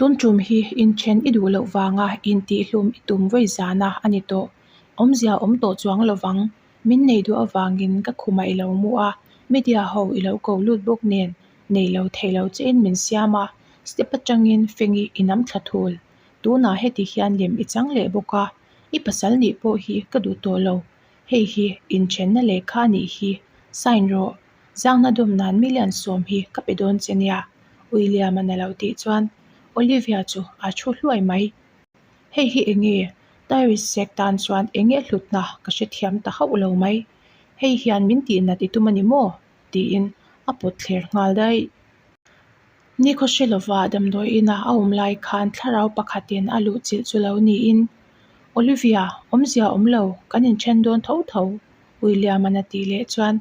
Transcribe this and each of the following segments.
Tun tum hi inthen i duh loh vanga intihhlum i tum vawi zana a ni tawh. Awmzia awm tawh chuang lovang. Min nei duh avangin ka khumah i lo mu a, media ho i lo ko lut bawk nen nei lo thei lo chein min siam a, step atangin fengi i nam thla thul. Tunah heti hian lem i chang leh bawk a, i pasal nih pawh hi ka duh tawh lo. Hei hi inthenna lehkha nih hi sign rawh. Zangna dawm nan million sawm hi ka pe dawn che nia, William-a'n a lo tih chuan Olivia chu a thu hluai mai. Hei hi eng nge? Tyrese sek tan chuan eng nge hlutna ka hrethiam ta hauh lo mai. Hei hian min tihnat i tum a ni maw? tiin a pawt thler nghal daih. Nikhaw hre lova damdawi ina a awm lai khan thlarau pakhatin a luh chilh chu lo niin, Olivia, awmzia awm lo, kan inthen dawn tho tho, William-a'n a tih leh chuan,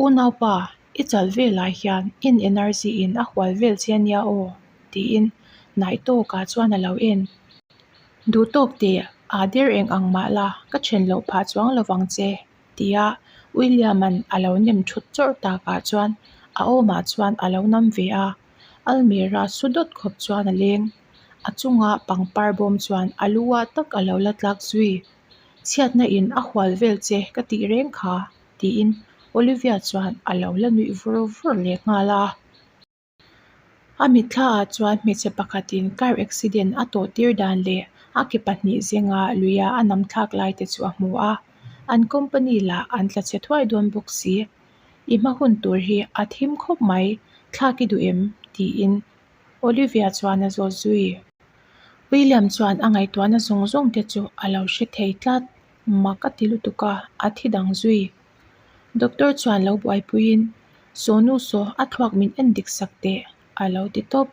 Unaupa, i chal velah hian in energy in a hual vel che ania aw, tiin hnaih tawkah chuan a lo en. Duh tawk teh, aa der eng ang mah la, ka then loh phah chuang lovang che, tia William-a'n a lo nem thut chawrh takah chuan a awmah chuan a lo nam ve a, almirah su dawt khawp chuan a leng. A chunga pangpar bawm chuan a lu ah tak a lo la tlak zui. Chhiatna in a hual vel che ka tih reng kha, tiin Olivia chuan a lo la nuih vur vur leh nghal a. A mitthla ah chuan hmeichhe pakhatin car accident a tawh tir dan leh a ke pahnih zinga luia a nam thlak lai te chu a hmu a, an company lah an tla chhe thuai dawn bawk si. I hma hun tur hi a thim khawp mai, thlak i duh em? tiin Olivia chuan a zawt zui. William chuan a ngaihtuahna zawng zawng te chu a lo hre thei tlat, mak a ti lutuk a, a thi dang zui. Doctor chuan lo buaipuiin, Sawnu saw a thluak min en dik sak teh, a lo ti tawp.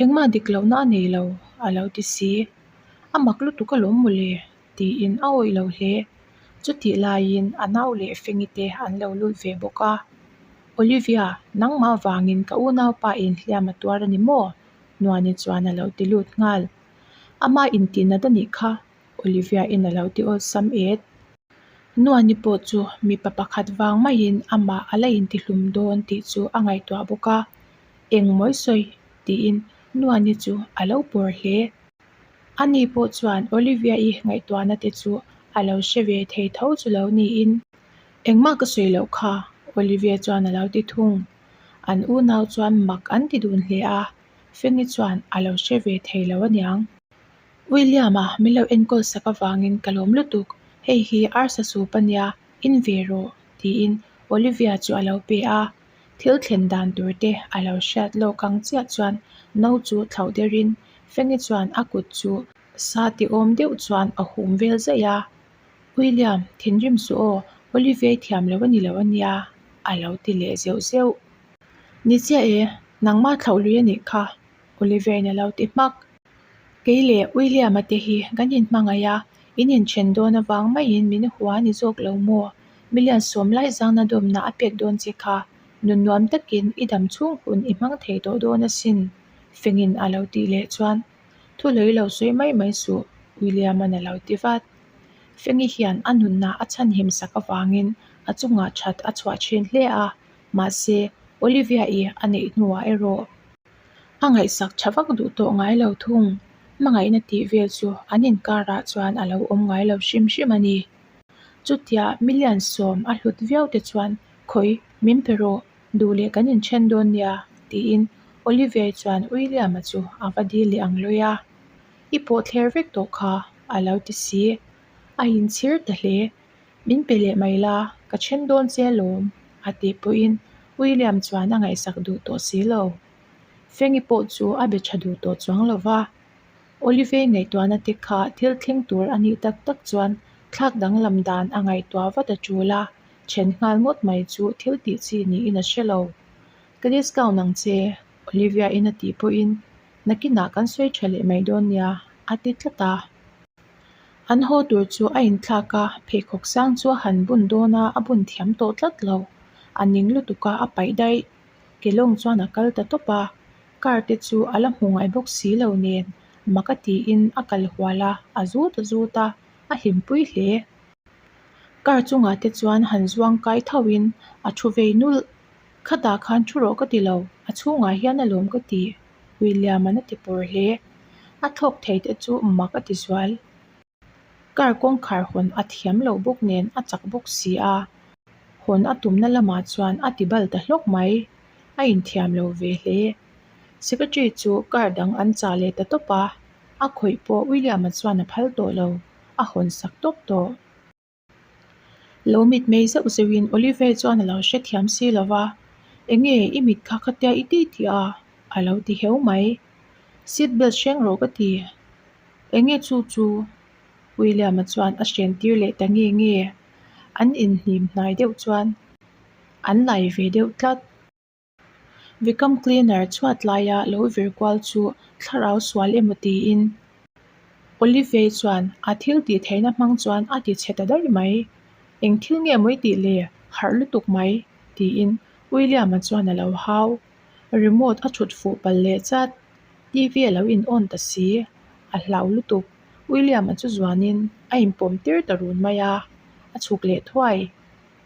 Engmah dik lohna a nei lo, a lo ti si. A mak lutuk alawm mawle, tiin a awih lo hle. Chutih laiin a nau leh Fengi te an lo lut ve bawk a. Olivia, nangmah vangin ka unaupa in hliam a tuar a ni maw? Nuani chuan a lo ti lut nghal. Ama intihnat a nih kha, Olivia in a lo ti awlsam et. Nuani pawh chu mipa pakhat vang maiin amah a la intihlum dawn tih chu a ngaihtuah bawk a, Eng mawi sawi? tiin Nuani chu a lo pawr hle. Ani pawh chuan Olivia-i ngaihtuahna te chu a lo hre ve thei tho chu lo niin, Engmah ka sawi loh kha, Olivia chuan a lo ti thung. An unau chuan mak an ti dun hle a, Fengi chuan a lo hre ve thei lo aniang. William-a min lo enkawl sak avangin ka lawm lutuk, hei hi arsa sup ania, in ve rawh, tiin Olivia chu a lo pe a. Thil thlen dan tur te a lo hriat lawk ang chiah chuan no chu thlauh derin Fengi chuan a kut chu sa ti awm deuh chuan a hum vel zaih a. William, thinrim suh aw, Olivia i thiam lo a ni lo ania, a lo ti leh zeuh zeuh. Ni chiah e, nangmah thlauh lui a nih kha, Olivia-in a lo ti hmak. Kei leh William-a te hi kan inhmangaih a, in inthen dawn avang maiin min hua a ni zawk lo maw? Million sawm lai zangna dawmna a pek dawn che kha, nun nuam takin i dam chhung hun i hmang thei tawh dawn asin, Fengin a lo tih leh chuan thu hlawi lo sawi mai mai suh, William-a'n a lo ti vat. Fengi hian a nunna a chhanhim sak avangin a chungah that a chhuah thin hle a, mahse Olivia-i a neih hnuah erawh A ngaihsak tha vak duh tawh ngai lo thung. Hmangaihna tih vel chu an inkarah chuan a lo awm ngai lo hrim hrim a ni. Chutia million sawm a hlut viau te chuan khawi min pe rawh, duh leh kan inthen dawn nia tiin Olivier chuan William-a chu a va dil leh ang lawi a. I pawh thler vek tawh kha a lo ti si. A inchhir ta hle. Min pe leh mai la, ka then dawn che alawm, a tih pawhin William chuan a ngaihsak duh tawh si lo. Fengi pawh chu a be tha duh tawh chuang lo va. Olive ngaihtuahna te kha thil thleng tur a nih tak tak chuan thlak danglam dan a ngaihtuah vat a tul a, then nghal ngawt mai chu thil tih chi niin a hre lo. Ka discount ang che, Olivia-in a tih pawhin nakinah kan sawi tha leh mai dawn nia, a ti tlat a. An haw tur chu a inthlak a, pheikhawk sang chu a han bun dawn a, a bun thiam tawh tlat lo. A ning lutuk a, a paih daih. Kelawng chuan a kal ta tawp a, car te chu a la hmu ngai bawk si lo nen mak a tiin a kal hual a, a zut a zut a, a hlimpui hle. Car chungah te chuan han zuang kai thauhin a thu vei nulh. Khatah khan thu rawh ka ti lo, a chhungah hian alawm ka ti. William-a'n a ti pawr hle. A thlawk thei te chu mak a ti zual. Car kawngkhar hawn a thiam lo bawk nen a chak bawk si a, hawn a tumna lamah chuan a ti bal ta hlawk mai. A inthiam lo ve hle. Secretary chu car dang an chah leh ta tawp a, a khawih pawh William-a chuan a phal tawh lo, a hawn sak tawp tawh. Lo mitmei zeuh zeuhin Oliver chuan a lo hrethiam si lo va, Enge i mit kha khatia i tih tih a? a lo ti heu mai. Seat belt hreng rawh ka ti. Enge chu chu? William-a chuan a hren tir leh ta nge nge. An inhnim hnai deuh chuan an lai ve deuh tlat. Vacuum cleaner chhuat laia lo vir kual chu thlarau sual emaw tiin Olive chuan a thil tih theihna hmang chuan a ti chhe ta daih mai. Eng thil nge maw i tih le? Harh lutuk mai tiin William-a chuan a lo hau. Remote a thut fuh palh leh chat. TV a lo in on ta si. A hlau lutuk. William-a chu zuanin a inpawm tir ta run mai a. A chhuk leh thuai.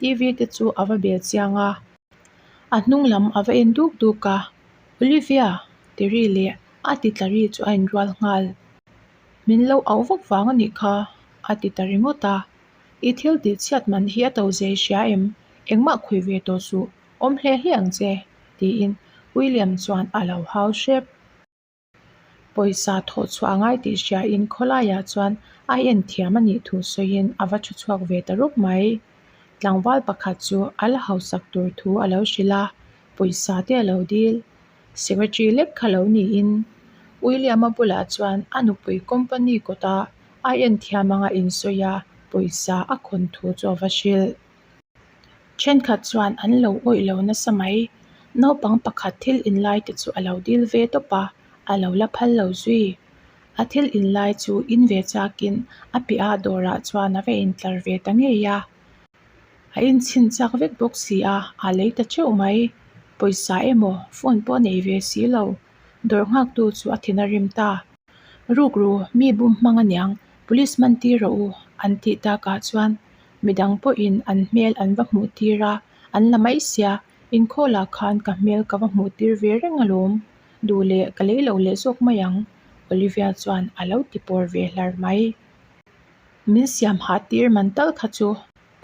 TV te chu a va bel chiang a. A hnung lam a va en duk duk a, Olivia! ti ri leh a ti tla ri chu a inrual nghal. Min lo auh vak vang a nih kha, a ti ta ringawt a. I thil tih chhiat man hi a to zai hria em? Engmah khawi ve tawh suh, awm hle hle ang che, tiin William chuan a lo hau hrep. Pawisa thawh chhuah a ngai tih hriain khawlaiah chuan a en thiam a nih thu sawiin a va thu chhuak ve ta rup mai. Tlangval pakhat chu a la hausak tur thu a lo hrilh a, pawisa te a lo dil. Secretary lek kha lo niin William-a bulah chuan a nupui company kawta a en thiam anga insawi a, pawisa a khawn thu chu a va hrilh. Thenkhat chuan an lo awih lo nasa mai. Naupang pakhat thil inlai te chu a lo dil ve tawp a, a lo la phal lo zui. A thil inlai chu in ve chakin a piah a dawrah chuan a va intlar ve ta ngei a. A inchhin chak vek bawk si a, a lei ta teuh mai. Pawisa emaw phone pawh a nei ve si lo. Dawr nghaktu chu a thin a rim ta. Rukru, mi bum hmang aniang, police man tir rawh u, an tih takah chuan Midang pawhin an hmel an va hmuh tir a, an la mai sia, inkhawlah khan ka hmel ka va hmuh tir ve reng alawm, duh leh ka lei lo leh zawk mai ang, Olivia chuan a lo ti pawr ve hlar mai. Min siam hah tir man tal kha chu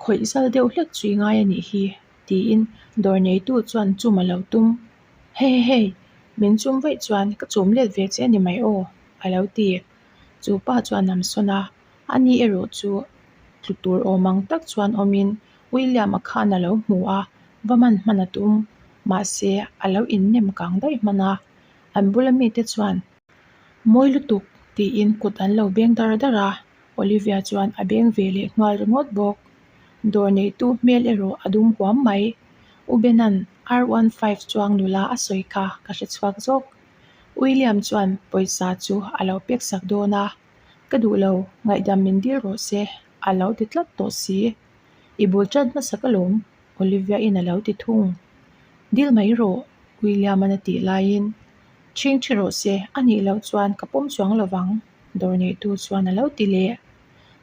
khawih zal deuh hlek chu i ngai a nih hi, tiin dawr neitu chuan chum a lo tum. Hei hei hei, min chum vaih chuan ka chum let ve che a ni mai aw, a lo ti. Chu pa chuan a sawn a. Ani erawh chu tlu tur awm ang tak chuan awmin William-a khan a lo hmu a, va man hman a tum. Mahse, a lo innem kang daih hman a. An bula mite chuan, Mawi lutuk! tiin kut an lo beng dar dar a, Olivia chuan a beng ve leh nghal ringawt bawk. Dawr neitu hmel erawh a dum huam mai. U Bena'n R one five chuang nula a sawi kha ka hre chhuak zawk. William chuan pawisa chu a lo pek sak dawn a. Ka duh lo, ngaihdam min dil rawh se, a lo ti tlat tawh si. I bul chat hmasa ka lawm, Olivia-in a lo ti thung. Dil mai rawh, William-an a tih laiin. Chhing thi rawh se, a nih loh chuan ka pawm chuang lo vang, dawr neitu chuan a lo ti leh.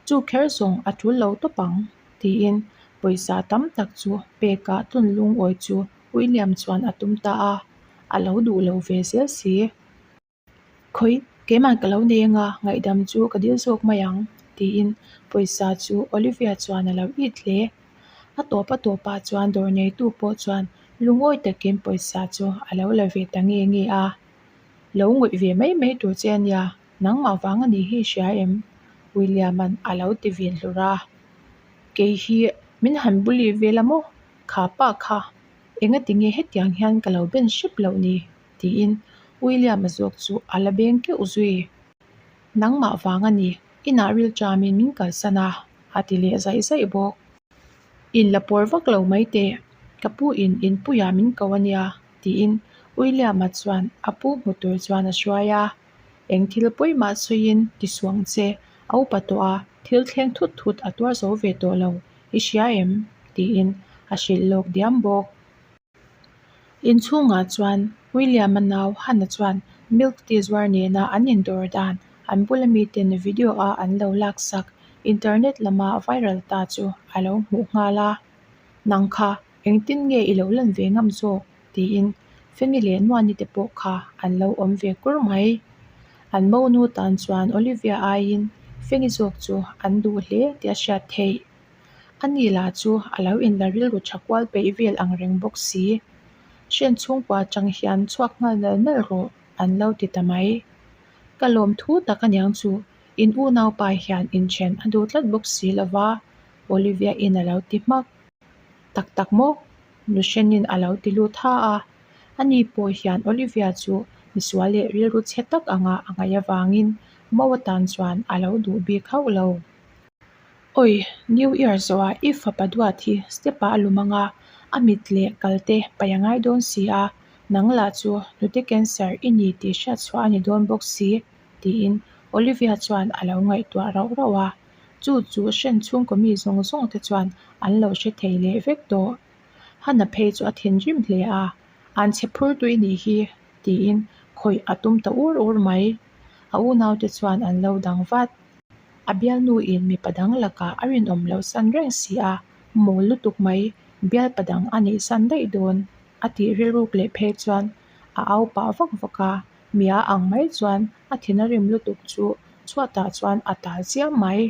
Chu kher zawng a tul lo tawp ang, tiin pawisa tam tak chu pekah tlun lungawi chu William chuan a tum ta a, a lo duh lo ve zel si. Khawi, keimah ka lo nei anga ngaihdam chu ka dil zawk mai ang, tiin pawisa chu Olivia chuan a lo it hle. A tawp a tawpah chuan dawr neitu pawh chuan lungawi takin pawisa chu a lo la ve ta nge nge a. Lo ngawih ve mai mai tur che a nia, nangmah vang a nih hi i hria em? William-a'n a lo ti vin hlur a. Kei hi min han bully vel a maw? Kha pa kha, engati nge hetiang hian ka lo ben hrep loh ni? Tiin William-a zawk chu a la beng keuh zui. Nangmah vang a ni, inah rilṭamin min kalsan a, a ti leh zaih zaih bawk. In la pawr vak lo mai teh, ka pu in inpuiah min ko a nia, tiin William-a chuan a pu hmu tur chuan a hruai a. Eng thil pawimah sawiin ti suang che, a upa tawh a, thil thleng thut thut a tuar zo ve tawh lo, i hria em? tiin a hrilh lawk diam bawk. Inchhungah chuan William-a nau Hannah chuan milk tea zuar nena an indawr dan an bula miten video a an lo laksak internet lama viral ta chu a lo hmuh nghal a. Nang kha engtin nge i lo lan ve ngam zawk? tiin Fengi leh Nuani te pawh kha an lo awm ve kur mai. An monu tan chuan Olivia aiin Fengi zawk chu an duh hle tih a hriat theih. Ani lah chu a lo inla rilru tha kual peih vel ang reng bawk si. Hren chhungkua atang hian chhuak nghal nal nal rawh an lo ti ta mai. Ka lawm thu tak aniang chu in unaupa hian inthen a duh tlat bawk si lova Olivia in a lo ti hmak. Tak tak maw? Nuhrenin a lo ti lut ha a. Ani pawh hian Olivia chu misual leh rilru chhe tak anga a ngaih avangin mo atan chuan a lo duh bik hauh lo. Awi, New Year zawhah i fapa duat hi step ah a lum anga a mit leh kal te paih a ngai dawn si a, nang lah chu hnute cancer i ni tih hriat chhuah a ni dawn bawk si, tiin Olivia chuan a lo ngaihtuah rauh rauh a. Chu chu hren chhungkaw mi zawng zawng te chuan an lo hre thei leh vek tawh. Hana phei chu a thinrim hle a, An chhe phur tui nih hi, tiin khawih a tum ta ur ur mai. A unaute chuan an lo dang vat. A bialnuin mipa dang lakah a rinawm loh san reng si a, mawl lutuk mai, bialpa dang a neih san daih dawn, a tih rilruk leh phei chuan a au pah vak vak a, mia ang mai chuan a thin a rim lutuk chu chhuatah chuan a tal chiam mai.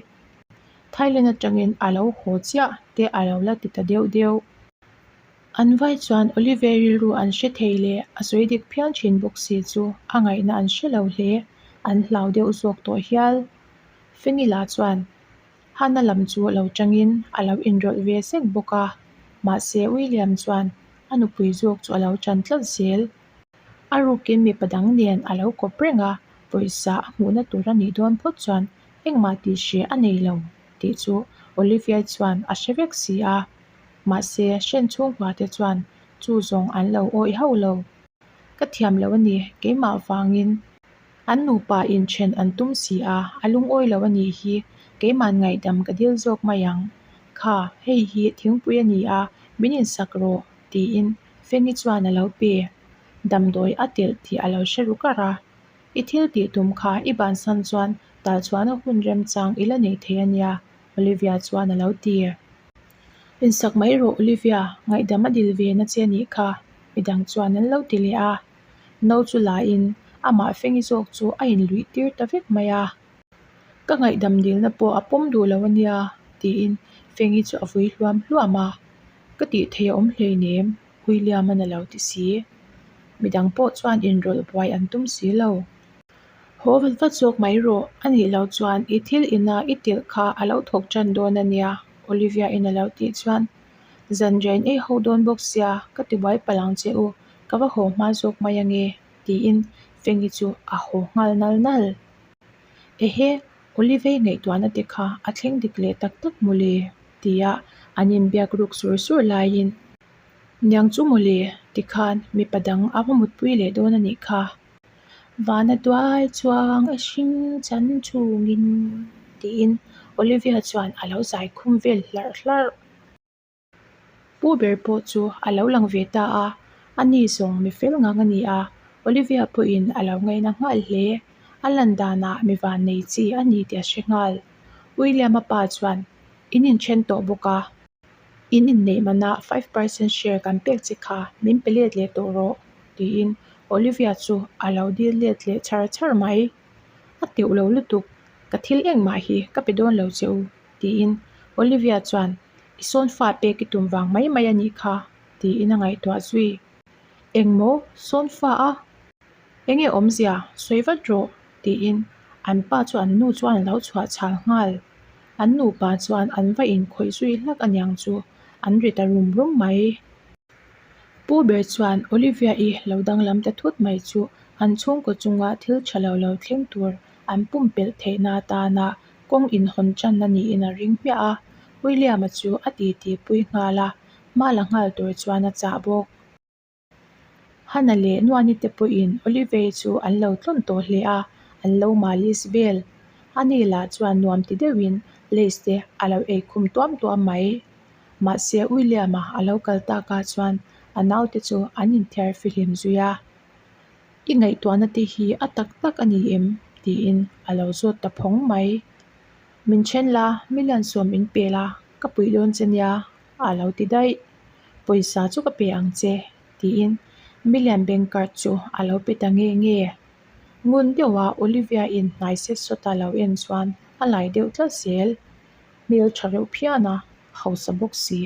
Thailand atangin a lo haw chiah te a lo la ti ta deuh deuh. An vai chuan Olive rilru an hre thei leh a sawi dik phian thin bawk si chu a ngaihna an hre lo hle, an hlau deuh zawk tawh hial. Fenila chuan Hana lam chu lo tangin a lo inrawlh ve sek bawk a, mahse William chuan a nupui zawk chu a lo tan tlat zel. A rukin mipa dang nen a lo kawp reng a, pawisa a hmuhna tur a nih dawn phawt chuan engmah tih hreh a nei lo tih chu Olivia chuan a hre vek si a. Mahse, hren chhungkua te chuan chu zawng an lo awih hauh lo. Ka thiam lo a ni, keimah vangin an nupa inthen an tum si a, a lungawi lo a nih hi, keima'n ngaihdam ka dil zawk mai ang. Kha, hei hi thingpui a ni a, min insak rawh, tiin Fengi chuan a lo pe. Damdawi a telh tih a lo hre ru kar a. I thil tih tum kha i bansan chuan talchhuahna hun remchang i la nei thei a nia, Olivia chuan a lo ti. Insak mai rawh Olivia, ngaihdam a dil ve na che anih kha, midang chuan an lo ti leh a. No chu la in amah Fengi zawk chu a inluih tir ta vek mai a. Ka ngaihdam dilna pawh a pawm duh lo ania, tiin Fengi chu a vui hluam hluam a. Ka tih theih a awm hleinem, William-an a lo ti si. Midang pawh chuan inrawlh buai an tum si lo. Haw vat vat zawk mai rawh, a nih loh chuan i thil ina i telh kha a lo thawk tan dawn a nia, Olivia-in a lo tih chuan Zanriain ei ho dawn bawk sia, ka ti buai palh ang che u, ka va haw hma zawk mai ange, tiin Fengi chu a haw nghal nal nal. Ehe, Olivia-i ngaihtuahna te kha a thleng dik leh tak tak mawle, tia an inbiak ruk sur sur laiin Niang chu mawle, tikhan mipa dang a va mutpui leh dawn a nih kha. Vana tuai chuang a hring chan chungin tiin Olivia chuan a lo zai khum vel hlarh hlarh. Pu ber pawh chu a lo lang ve ta a, ani zawng mi fel ngang a ni a, Olivia pawhin a lo ngaina nghal hle. A lan danah mi van nei chi a ni tih a hre nghal. William-a pa chuan in inthen tawh bawk a. In inneih manah 5% share kan pek che kha min pe let leh tawh rawh, tiin Olivia chu a lo dil let leh char char mai. A teuh lo lutuk, ka thil engmah hi ka pe dawn lo che u, tiin Olivia chuan i sawn fa pek i tum vang mai mai a nih kha, tiin a ngaihtuah zui. Engmaw sawn fa a? Enge awmzia, sawi vat rawh, tiin an pa chu an nu chuan a lo chhuah chhal nghal. An nupa chuan an va inkhawih zui hlak aniang chu an ri ta rum rum mai. Pu ber chuan Olivia-i lo danglam ta thut mai chu an chhungkaw chunga thil tha lo lo thleng tur an pumpelh theihna atana kawng inhawn tanna niin a ring hmiah a. William-a chu a titi pui nghal a, hma la nghal tur chuan a chah bawk. Hana leh Nuani te pawhin Olivei chu an lo tlawn tawh hle a, an lo malis vel. Ani lah chuan nuam ti deuhin lace te a lo ei khum tuam tuam mai. Mahse William-a a lo kal takah chuan a naute chu an inthiar fihlim zui a. I ngaihtuahna te hi a tak tak a ni em? tiin a lo zawt ta phawng mai. Min then la, million sawm in pe la, ka puih dawn che nia, a lo ti daih. Pawisa chu ka pe ang che, tiin Million bank card chu a lo pe ta nge nge. Ngun deuha Olivia-in hnai set sawta lo en chuan a lai deuh tlat zel. Hmel tha reuh phian a, hausa bawk si.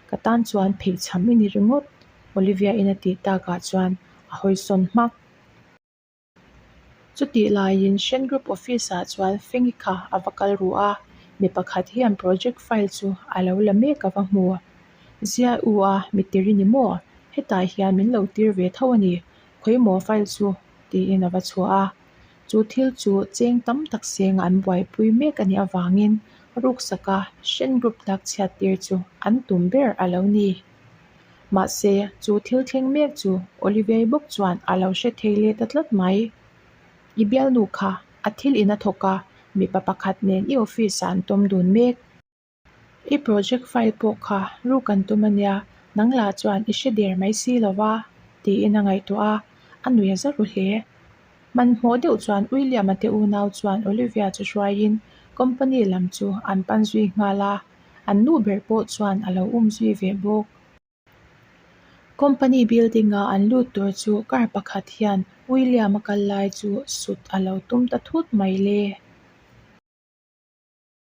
Ka tan chuan pheichham i ni ringawt, Olivia-in a tih takah chuan a hawi sawn hmak. Chutih laiin Shen Group Office-ah chuan Fengi kha a va kal ru a, mi pakhat hian project file chu a lo la mek a va hmu. Zia u a, mi tiri ni maw? Hetah hian min lo tir ve tho a ni, khawi maw file chu? tiin a va chhuah a. Chu thil chu cheng tam tak senga an buaipui mek a nih avangin ruksaka Shen Group tlak chhiat tir chu an tum ber a lo ni. Mahse, chu thil thleng mek chu Olivier bawk chuan a lo hre thei leh ta tlat mai. I bialnu kha a thil in a thawk a, mipa pakhat nen i office ah an tawm dun mek. I project file pawh kha ruk an tum a nia, nang lah chuan i hre der mai si lo va, tiin a ngaihtuah a, a nui a za ru hle. Hmanhmawh deuh chuan William-a te unau chuan Olivia chu hruaiin company lam chu an pan zui nghal a. An nu ber pawh chuan a lo um zui ve bawk. Company building a an lut tur chu car pakhat hian William a kal lai chu sut a lo tum ta thut mai le.